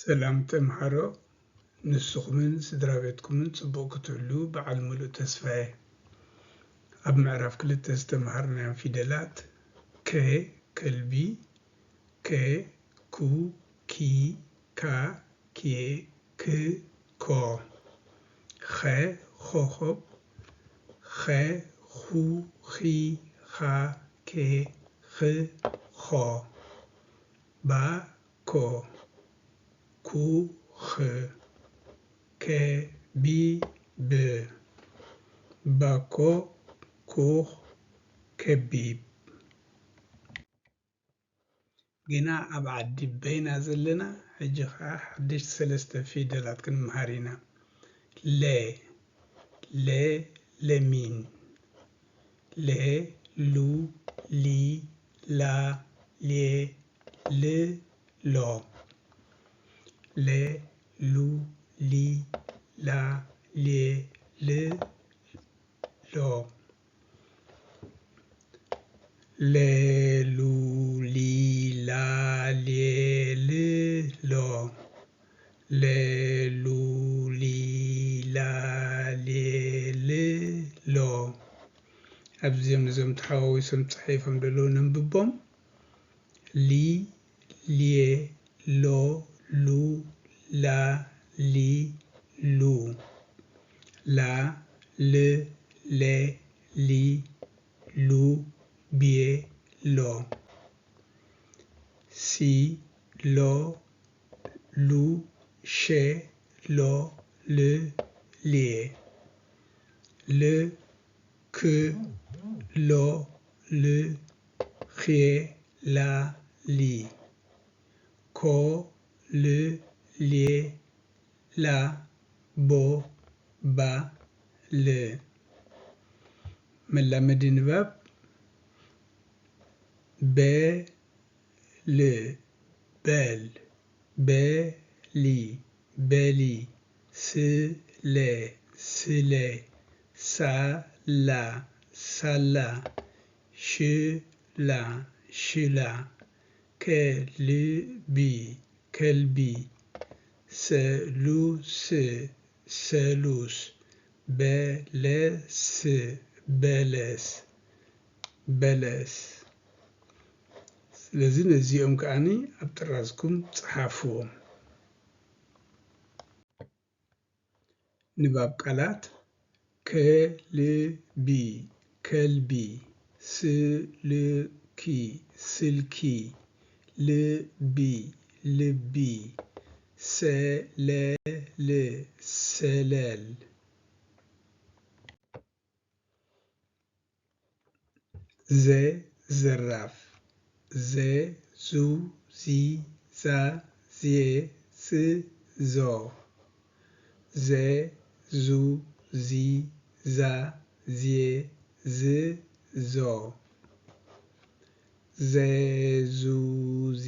ሰላም ተምሃሮ፣ ንስኹምን ስድራ ቤትኩምን ጽቡቕ ክትህሉ በዓል ምሉእ ተስፋ እየ። ኣብ ምዕራፍ ክልተ ዝተምሃርናዮም ፊደላት ከ፣ ከልቢ፣ ከ፣ ኩ፣ ኪ፣ ካ፣ ኬ፣ ክ፣ ኮ፣ ኸ፣ ኾኾብ፣ ኸ፣ ኹ፣ ኺ፣ ኻ፣ ኬ፣ ኽ፣ ኾ፣ ባ፣ ኮ፣ ኩ፣ ኽ፣ ከ፣ ቢ፣ ብ፣ ባኮ፣ ኩኽ፣ ከቢብ። ግና ኣብ ዓዲ በይና ዘለና፣ ሕጂ ኸኣ ሓደሽቲ ሰለስተ ፊደላት ክንምሃር ኢና። ለ፣ ለ፣ ለሚን። ሌ፣ ሉ፣ ሊ፣ ላ፣ ሌ፣ ል፣ ሎ። ሌ፣ ሉ፣ ሊ፣ ላ፣ ሌ፣ ል፣ ሎ። ሌ፣ ሉ፣ ሊ፣ ላ፣ ሌ፣ ል፣ ሎ። ሌ፣ ሉ፣ ሊ፣ ላ፣ ሌ፣ ል፣ ሎ። ኣብዚኦም ነዞም ተሓዋዊሶም ተጻሒፎም ዘለዉ ነንብቦም። ሊ፣ ሌ፣ ሎ፣ ሉ፣ ላ፣ ሊ፣ ሉ። ላ፣ ል፣ ሌ፣ ሊ፣ ሉ፣ ቤ፣ ሎ። ሲ፣ ሎ፣ ሉ፣ ሼ፣ ሎ፣ ል፣ ሌ። ል፣ ክ፣ ሎ፣ ል፣ ኼ፣ ላ፣ ሊ። ኮ፣ ል፣ ሌ፣ ላ፣ ቦ፣ ባ፣ ል። መላመዲ ንባብ። በ፣ ል፣ በል፣ በሊ፣ በሊ፣ ስለ፣ ስለ፣ ሳላ፣ ሳላ፣ ሽላ፣ ሽላ፣ ከልቢ፣ ከልቢ፣ ሰሉስ፣ ሰሉስ፣ በለስ፣ በለስ፣ በለስ። ስለዚ ነዚኦም ከኣኒ ኣብ ጥራዝኩም ጸሓፍዎም። ንባብ ቃላት። ከልቢ፣ ከልቢ፣ ስልኪ፣ ስልኪ፣ ልቢ፣ ልቢ፣ ሰለል፣ ሰለል። ዘ፣ ዘራፍ። ዘ፣ ዙ፣ ዚ፣ ዛ፣ ዜ፣ ዝ፣ ዞ። ዘ፣ ዙ፣ ዚ፣ ዛ፣ ዜ፣ ዝ፣ ዞ። ዘ፣ ዙ፣ ዚ፣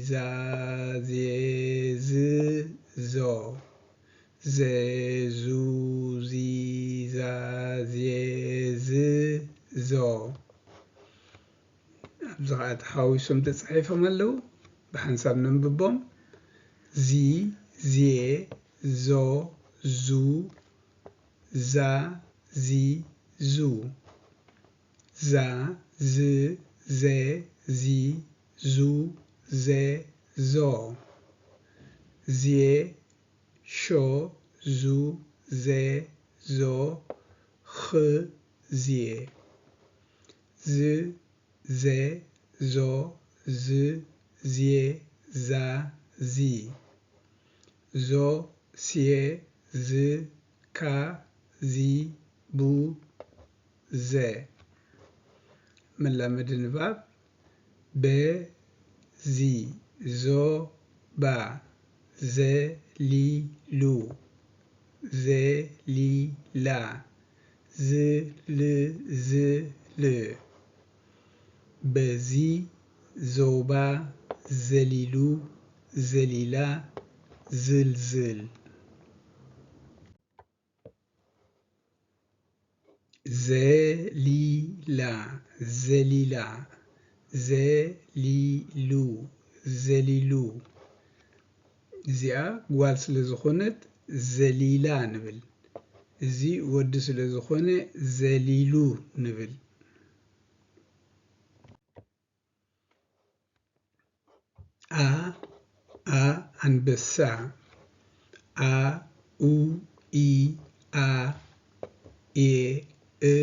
ዛ፣ ዜ፣ ዝ፣ ዞ። ዘ፣ ዙ፣ ዚ፣ ዛ፣ ዜ፣ ዝ፣ ዞ። ኣብዚ ኸኣ ተሓዋዊሶም ተጻሒፎም ኣለዉ። ብሓንሳብ ነንብቦም። ዚ፣ ዜ፣ ዞ፣ ዙ፣ ዛ፣ ዚ፣ ዙ። ዛ፣ ዝ፣ ዘ፣ ዚ፣ ዙ፣ ዘ፣ ዞ። ዜ፣ ሾ፣ ዙ፣ ዘ፣ ዞ፣ ኽ፣ ዜ። ዝ፣ ዘ፣ ዞ፣ ዝ፣ ዜ፣ ዛ፣ ዚ። ዞ፣ ሴ፣ ዝ፣ ካ፣ ዚ፣ ቡ፣ ዘ። መላመዲ ንባብ። በዚ፣ ዞባ፣ ዘሊሉ፣ ዘሊላ፣ ዝልዝል። በዚ ዞባ ዘሊሉ፣ ዘሊላ፣ ዝልዝል። ዘሊላ፣ ዘሊላ፣ ዘሊሉ፣ ዘሊሉ። እዚኣ ጓል ስለ ዝኾነት ዘሊላ ንብል። እዚ ወዲ ስለ ዝኾነ ዘሊሉ ንብል። ኣ፣ ኣ ኣንበሳ። ኣ፣ ኡ፣ ኢ፣ ኣ፣ ኤ፣ እ፣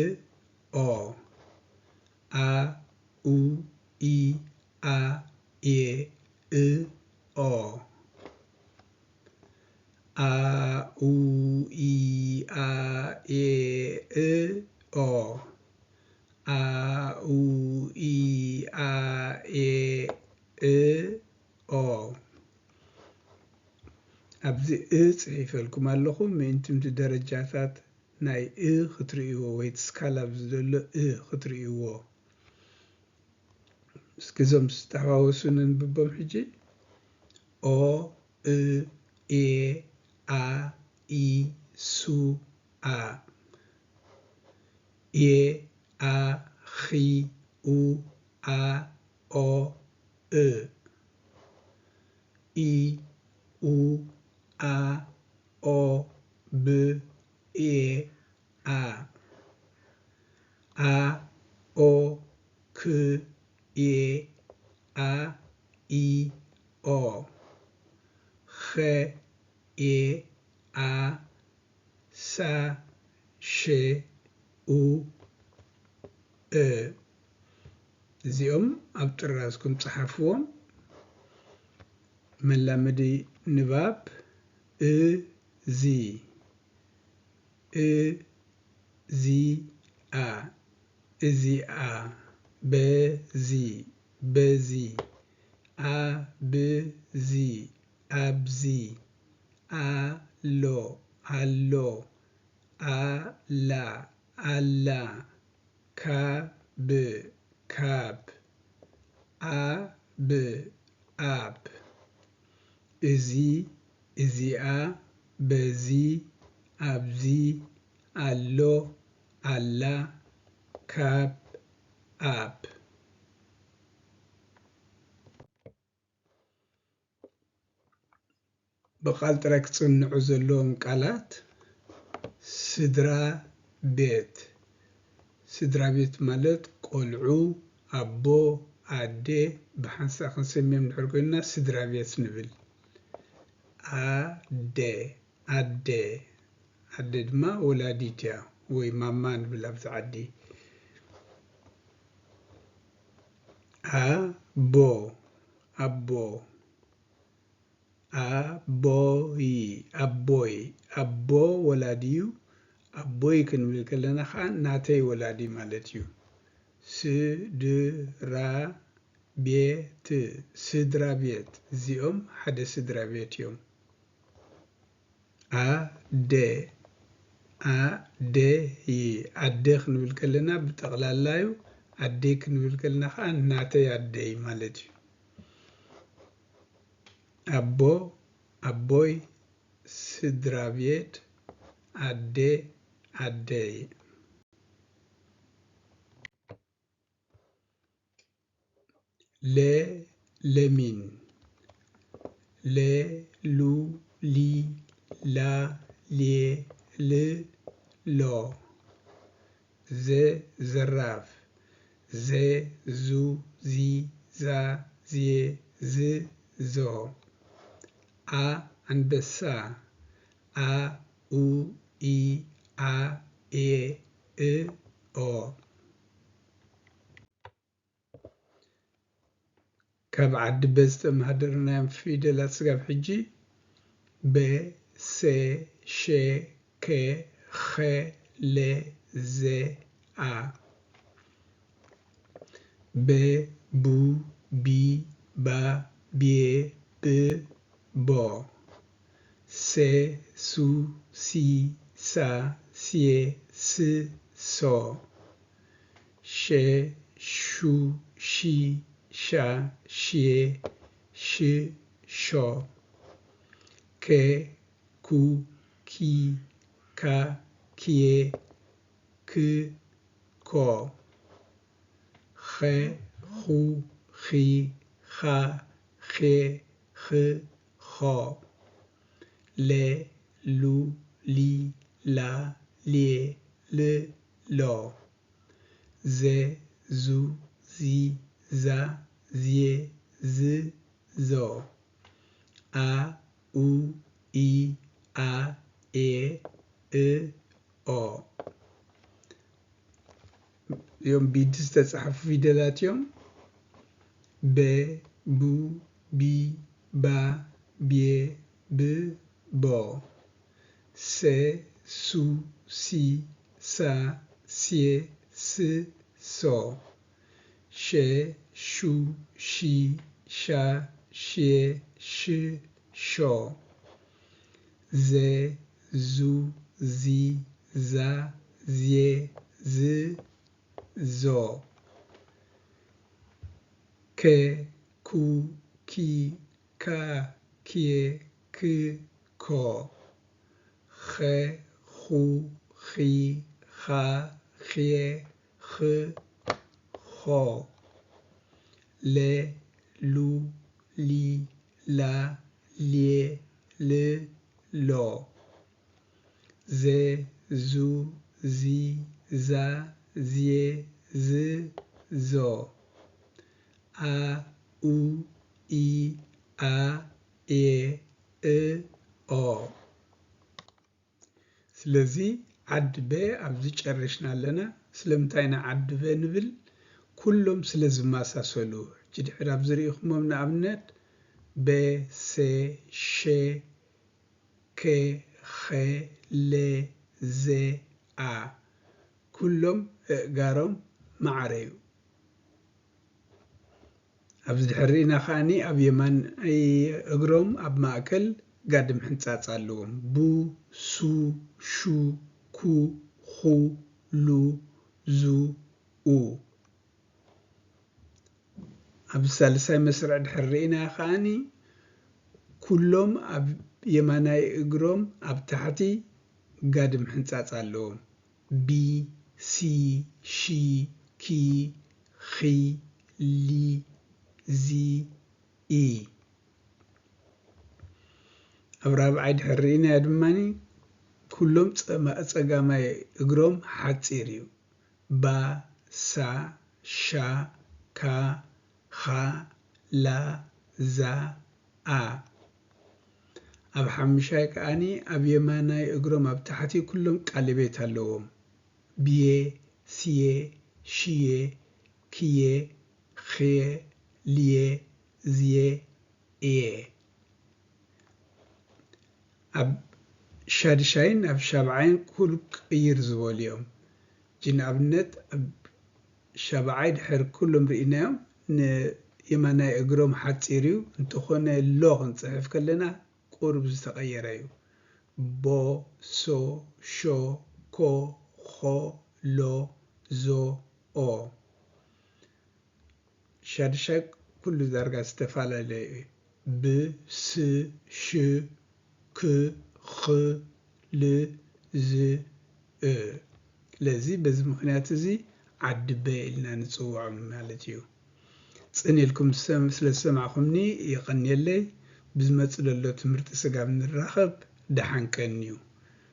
ኦ። ኣ፣ ኡ፣ ኢ፣ ኣ፣ ኤ፣ እ፣ ኦ። ኣ፣ ኡ፣ ኢ፣ ኣ፣ ኤ፣ እ፣ ኦ። ኣ፣ ኡ፣ ኢ፣ ኣ፣ ኤ፣ እ፣ ኦ። ኣብዚ እ ጽሒፈልኩም ኣለኹ፣ ምእንቲ ደረጃታት ናይ እ ክትርእይዎ ወይ እቲ ስካላ ኣብዚ ዘሎ እ ክትርእይዎ። እስኪ እዞም ዝተሓዋወሱ ነንብቦም ሕጂ። ኦ፣ እ፣ ኤ፣ ኣ፣ ኢ፣ ሱ፣ ኣ። ኤ፣ ኣ፣ ኺ፣ ኡ፣ ኣ፣ ኦ፣ እ። ኢ፣ ኡ፣ ኣ፣ ኦ፣ ብ፣ ኤ፣ ኣ። ኣ፣ ኦ፣ ክ፣ ኤ፣ ኣ፣ ኢ፣ ኦ። ኸ፣ ኤ፣ ኣ፣ ሳ፣ ሸ፣ ኡ፣ እ። እዚኦም ኣብ ጥራዝኩም ጸሓፍዎም። መላመዲ ንባብ፣ እዚ፣ እ፣ ዚ፣ ኣ፣ እዚኣ፣ በዚ፣ በዚ፣ ኣ፣ ብ፣ ዚ፣ ኣብዚ፣ ኣሎ፣ ኣሎ፣ ኣ፣ ላ፣ ኣላ፣ ካብ፣ ካብ፣ ኣብ፣ ኣብ። እዚ፣ እዚኣ፣ በዚ፣ ኣብዚ፣ ኣሎ፣ ኣላ፣ ካብ፣ ኣብ። ብቓል ጥራይ ክጽንዑ ዘለዎም ቃላት፣ ስድራ ቤት። ስድራ ቤት ማለት ቆልዑ፣ ኣቦ፣ ኣደ፣ ብሓንሳእ ክንሰምዮም ድሕር ኮይንና ስድራ ቤት ንብል። ኣደ፣ ኣደ፣ ኣደ ድማ ወላዲት እያ ወይ ማማ ንብል ኣብዚ ዓዲ። ኣቦ፣ ኣቦ፣ ኣቦይ፣ ኣቦይ፣ ኣቦ ወላዲ እዩ። ኣቦይ ክንብል ከለና ኸዓ ናተይ ወላዲ ማለት እዩ። ስድራ ቤት፣ ስድራ ቤት፣ እዚኦም ሓደ ስድራ ቤት እዮም። ኣደ፣ ኣደይ፣ ኣደ ክንብል ከለና ብጠቕላላ እዩ። ኣደይ ክንብል ከለና ኸዓ ናተይ ኣደይ ማለት እዩ። ኣቦ፣ ኣቦይ፣ ስድራ ቤት፣ ኣደ፣ ኣደይ። ለ፣ ለሚን። ለ፣ ሉ፣ ሊ፣ ላ፣ ሌ፣ ል፣ ሎ። ዘ፣ ዘራፍ። ዘ፣ ዙ፣ ዚ፣ ዛ፣ ዜ፣ ዝ፣ ዞ። ኣ፣ ኣንበሳ። ኣ፣ ኡ፣ ኢ፣ ኣ፣ ኤ፣ እ፣ ኦ። ካብ ዓዲ በ ዝተመሃደርናዮም ፊደላት ስጋብ ሕጂ፣ በ፣ ሰ፣ ሸ፣ ከ፣ ኸ፣ ለ፣ ዘ፣ ኣ። በ፣ ቡ፣ ቢ፣ ባ፣ ቤ፣ ብ፣ ቦ። ሰ፣ ሱ፣ ሲ፣ ሳ፣ ሴ፣ ስ፣ ሶ። ሸ፣ ሹ፣ ሺ፣ ሻ፣ ሼ፣ ሽ፣ ሾ። ከ፣ ኩ፣ ኪ፣ ካ፣ ኬ፣ ክ፣ ኮ። ኸ፣ ኹ፣ ኺ፣ ኻ፣ ኼ፣ ኽ፣ ኾ። ለ፣ ሉ፣ ሊ፣ ላ፣ ሌ፣ ል፣ ሎ። ዘ፣ ዙ፣ ዚ፣ ዛ፣ ዜ፣ ዝ፣ ዞ። ኣ፣ ኡ፣ ኢ፣ ኣ፣ ኤ፣ እ፣ ኦ። እዚኦም ብኢድ ዝተጻሕፉ ፊደላት እዮም። በ፣ ቡ፣ ቢ፣ ባ፣ ቤ፣ ብ፣ ቦ። ሰ፣ ሱ፣ ሲ፣ ሳ፣ ሴ፣ ስ፣ ሶ። ሸ፣ ሹ፣ ሺ፣ ሻ፣ ሼ፣ ሽ፣ ሾ። ዘ፣ ዙ፣ ዚ፣ ዛ፣ ዜ፣ ዝ፣ ዞ። ከ፣ ኩ፣ ኪ፣ ካ፣ ኬ፣ ክ፣ ኮ። ኸ፣ ኹ፣ ኺ፣ ኻ፣ ኼ፣ ኽ፣ ኾ። ለ፣ ሉ፣ ሊ፣ ላ፣ ሌ፣ ል፣ ሎ። ዘ፣ ዙ፣ ዚ፣ ዛ፣ ዜ፣ ዝ፣ ዞ። ኣ፣ ኡ፣ ኢ፣ ኣ፣ ኤ፣ እ፣ ኦ። ስለዚ ዓዲ በ ኣብዚ ጨሪሽና ኣለና። ስለምንታይ ኢና ዓዲ በ ንብል? ኩሎም ስለ ዝመሳሰሉ። ሕጂ ድሕር ኣብዚ ርኢኹሞም፣ ንኣብነት በ፣ ሰ፣ ሸ፣ ከ፣ ኸ፣ ለ፣ ዘ፣ ኣ። ኩሎም እእጋሮም ማዕረ እዩ። ኣብዚ ድሕር ርኢና ከኣኒ ኣብ የማናይ እግሮም ኣብ ማእከል ጋድም ሕንጻጽ ኣለዎም። ቡ፣ ሱ፣ ሹ፣ ኩ፣ ኹ፣ ሉ፣ ዙ፣ ኡ። ኣብ ሳልሳይ መስርዕ ድሕር ርኢና ከኣኒ ኩሎም ኣብ የማናይ እግሮም ኣብ ታሕቲ ጋድም ሕንጻጽ ኣለዎም። ቢ፣ ሲ፣ ሺ፣ ኪ፣ ኺ፣ ሊ፣ ዚ፣ ኢ። ኣብ ራብዓይ ድሕር ርኢናዮ ድማኒ ኩሎም ጸማ-፣ ጸጋማይ እግሮም ሓጺር እዩ። ባ፣ ሳ፣ ሻ፣ ካ፣ ኻ፣ ላ፣ ዛ፣ ኣ። ኣብ ሓምሻይ ከኣኒ ኣብ የማናይ እግሮም ኣብ ታሕቲ ኩሎም ቃልቤት ኣለዎም። ብየ፣ ስየ፣ ሽየ፣ ክየ፣ ኽየ፣ ልየ፣ ዝየ፣ እየ። ኣብ ሻድሻይን ኣብ ሻብዓይን ኩሉ ቅይር ዝበሉ እዮም። ሕጂ ንኣብነት ኣብ ሻብዓይ ድሕር ኩሎም ርኢናዮም፣ ንየማናይ እግሮም ሓጺር እዩ። እንተኾነ ሎ ክንጽሕፍ ከለና ቁሩብ ዝተቐየረ እዩ። ቦ፣ ሶ፣ ሾ፣ ኮ፣ ኾ፣ ሎ፣ ዞ፣ ኦ። ሻድሻይ ኩሉ ዳርጋ ዝተፈላለየ እዩ። ብ፣ ስ፣ ሽ፣ ክ፣ ኽ፣ ል፣ ዝ፣ እ። ስለዚ በዚ ምኽንያት እዚ ዓዲ በ ኢልና ንጽውዖም ማለት እዩ። ጽን ኢልኩም ዝሰም-፣ ስለ ዝሰማዕኹምኒ የቐንየለይ። ብዝመጽእ ዘሎ ትምህርቲ ስጋብ ንራኸብ ደሓን ቀንዩ።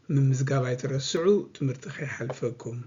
ምምዝጋብ ኣይትረስዑ፣ ትምህርቲ ከይሓልፈኩም።